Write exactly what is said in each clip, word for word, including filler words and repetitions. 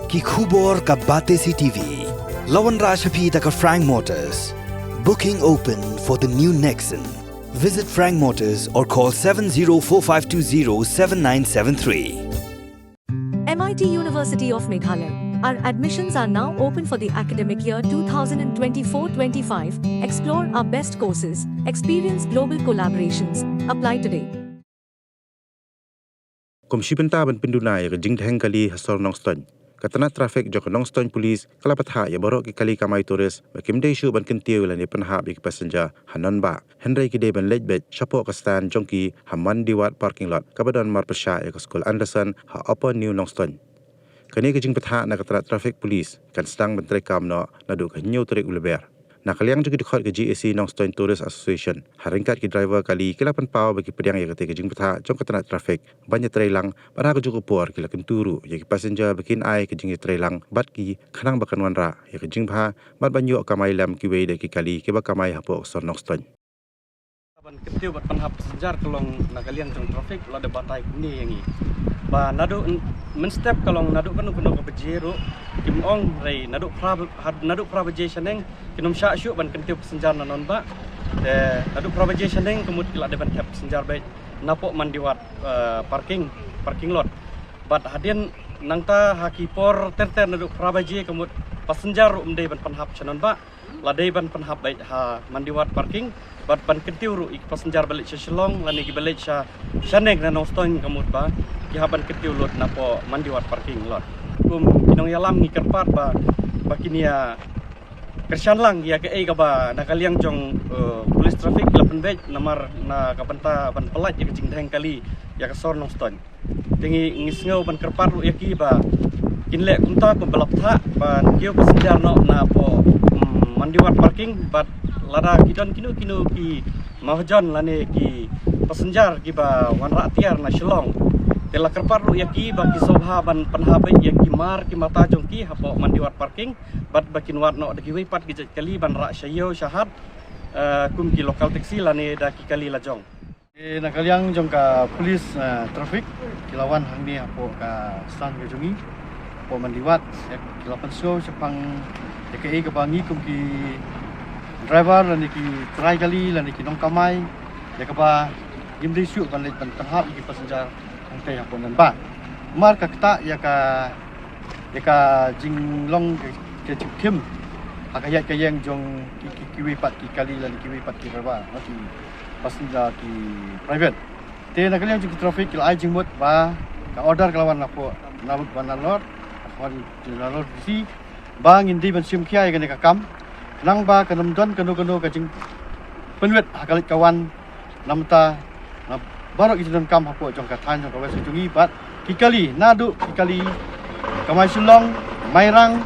Ki khubor ka Batesi T V. La wanrah sha phi da ka Frank Motors. Booking open for the new Nexon. Visit Frank Motors or call seven zero four five two zero seven nine seven three. M I T University of Meghalaya. Our admissions are now open for the academic year two thousand twenty-four twenty-five. Explore our best courses, experience global collaborations. Apply today. Kum shi bynta ban pynduna ïa ka jingdheng kali ha sor Nongstoiñ, ka tnat traffic jong ka Nongstoiñ Police ka la pynthah ïa baroh ki kali kamai tourist ba kim dei shuh ban kyntiew lane pynhap ïa ki passenger ha nongbah, hynrei ki dei ban leit beit shapoh ka stand jong ki ha Mandiwat parking lot kaba don marpyrshah ïa ka skul Anderson ha Upper New Nongstoiñ. Kane ka jingpynthah na ka tnat traffic police kan sdang ban treikam noh naduh ka hynñiew tarik u Lber. Na ka liang jong ki dkhot ka G A C Nongstoiñ Tourist Association, ha ryngkat ki driver kali ki la pynpaw ba ki pdiang ïa katei ka jingpynthah jong ka tnat traffic ban ïatreilang, bad ha kajuh ka por ki la kyntu ruh ïa ki passenger ba kin ai ka jingïatreilang bad ki khnang ba kan wanrah ïa ka jingbha bad ban ïoh kamai lem kiwei de ki kali kiba kamai hapoh ka sor Nongstoiñ. Ban kyntiew bad pynhap passenger ka long na ka liang jong traffic, la dep batai kumne ïa ngi. Ba naduh n-, mynstep ka long naduh kano kano ka baje ruh, kim ong hynrei naduh phra, had-, naduh phra baje shaneng kin ym shah shuh ban kyntiew passenger na nongbah. Te naduh phra baje shaneng ka mut ki la dep ban thep passenger beit napoh Mandiwat, eh, parking, parking lot. Bad hadien nangta ha ki por ter ter naduh phra baje ka mut passenger ruh ym dei ban pynhap sha nongbah. La dei ban pynhap beit ha Mandiwat parking bad ban kyntiew ruh ïa ki passenger ba leit sha Shillong lane kiba leit sha, shaneng na Nongstoiñ ka mut ba ki hap ban kyntiew lut napoh Mandiwat parking lot. Kum ki nongïalam ngi kyrpad ba, ba kin ïa kyrshan lang ïa kaei kaba na ka liang jong, eh, police traffic la pynbeit namar na ka bynta ban pyllait ïa ka jingdheng kali ïa ka sor Nongstoiñ. Te ngi, ngi sngew ban kyrpad ruh ïa ki ba kin leh kumta kumba la pynthah ban kiew passenger noh napoh, mm, Mandiwat parking bad lada ki don kino kino ki mahajon lane ki passenger kiba wanrah tiar na Shillong. Te la kyrpad ruh ïa ki ba ki sngewbha ban pynhap beit ïa ki mar ki mata jong ki hapoh Mandiwat parking bad ba kin wad noh da kiwei pat ki jait kali ban rah sha ïew sha hat, eh, kum ki local taxi lane da ki kali lajong. Eh, na ka liang jong ka police, eh, traffic, ki la wan hangne hapoh ka stand ka jong ngi, hapoh Mandiwat, ïa ki la pynsngew shaphang ïa kaei kaba ngi kum ki driver lane ki trai kali lane ki nongkamai, ïa kaba ngim dei shuh ban leit ban pynhap ïa ki passenger hangtei hapoh nongbah. Namar ka ktah ïa ka, ïa ka jinglong ka, ka jingkhim ha ka ïaid ka ïeng jong ki, ki, kiwei pat ki kali lane kiwei pat ki driver, ki passenger ki private. Te na ka liang jong ki traffic ki la ai jingmut ba ka order ka la wan napoh, na, wan na lor, wan na lor D C, ba ngin dei ban shim khia ïa kane ka kam. Khnang ba kan ym don kano kano ka jingpynwit ha ka leit ka wan na bynta na baroh ki jingdonkam hapoh jong ka thaiñ jong ka West jong ngi bad ki kali, naduh ki kali kamai Shillong, Mairang,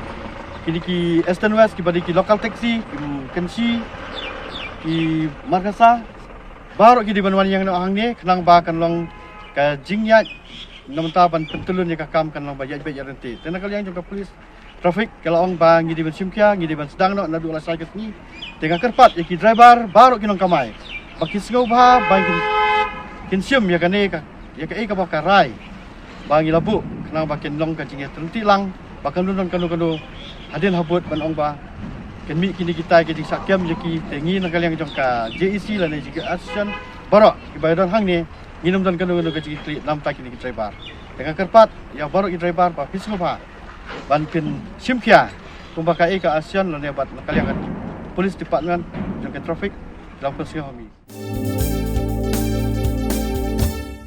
kine ki Eastern West kiba dei ki local taxi, ki Kynshi, ki Markasa, baroh ki dei ban wan ïeng noh hangne, khnang ba kan long ka jingïaid na bynta ban pyntylun ïa ka kam kan long ba ïaid beit ïaid ryntih. Te na ka liang jong ka police traffic ka la ong ba ngi dei ban shim khia, ngi dei ban sdang noh naduh la shai ka sngi. Te nga kyrpad ïa ki driver baroh ki nongkamai ba ki sngewbha ba kin, kin shim ïa kane ka, ïa kaei kaba ka rai ba ngi la buh, khnang ba kin long ka jingïatrynti lang, ba kan ym don kano kano hadien habud ban ong ba kin mih kine kitai ki jingshah kem ïa ki. Te ngi na ka liang jong ka J A C lane jong ka association baroh kiba ïadon hangne, ngin ym don kano kano ka jingkitkhlieh na bynta kine ki driver. Te nga kyrpad ïa baroh ki driver ba phi sngewbha ban phin shim khia kumba kaei ka association lane bad na ka liang ka police department jong ka traffic, la pynsngew ha ngi.